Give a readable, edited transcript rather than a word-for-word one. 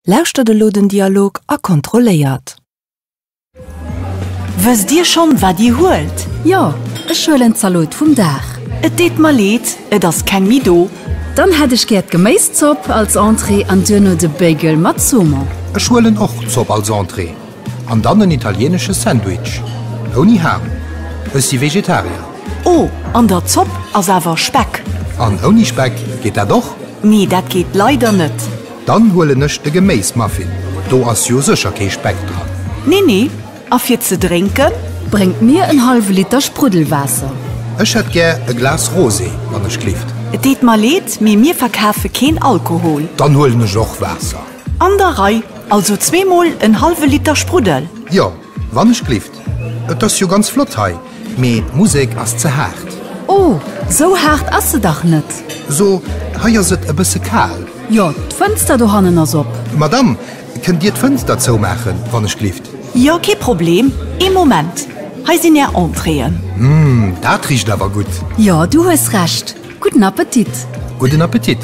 Lauschtert elo den Dialog a kontrolléiert. Wësst Dir schonn, wat Dir huelt? Jo, ech huelen d'Zalot vum Dag. Et deet mer leed, et ass keng méi do. Dann hätt ech gär d'Geméiszopp als Entrée an duerno de Bagel mat Saumon. Ech huelen och d'Zopp als Entrée an dann en italienesche Sandwich. Ouni Ham, ech si Vegetarier. Oh, an der Zopp ass awer Speck. An ouni Speck, geet dat och? Nee, dat geet leider net. Dann huelen ech de Geméismuffin, do ass jo sécher kee Speck dran. Nee, nee. A fir ze drénken? Bréngt mir en hallwe Liter Spruddelwaasser. Ech hätt gär e Glas Rosé, wann ech glift. Et deet mer leed, mee mir verkafe keen Alkohol. Dann huelen ech och Waasser. An der Rei. Also zweemol en hallwe Liter Spruddel? Jo, wann ech glift. Et ass jo ganz flott hei, mee d'Musek ass ze haart. Oh, sou haart ass se dach net. So, hei ass et e bësse kal. Jo, d'Fënster dohannen ass op. Madame, kënnt Dir d'Fënster zoumaachen, wann ech glift? Jo, kee Problem. Ee Moment, hei sinn Är Entréeën. Mmh, dat richt awer gutt. Jo, du hues Recht. Gudden Appetit. Gudden Appetit.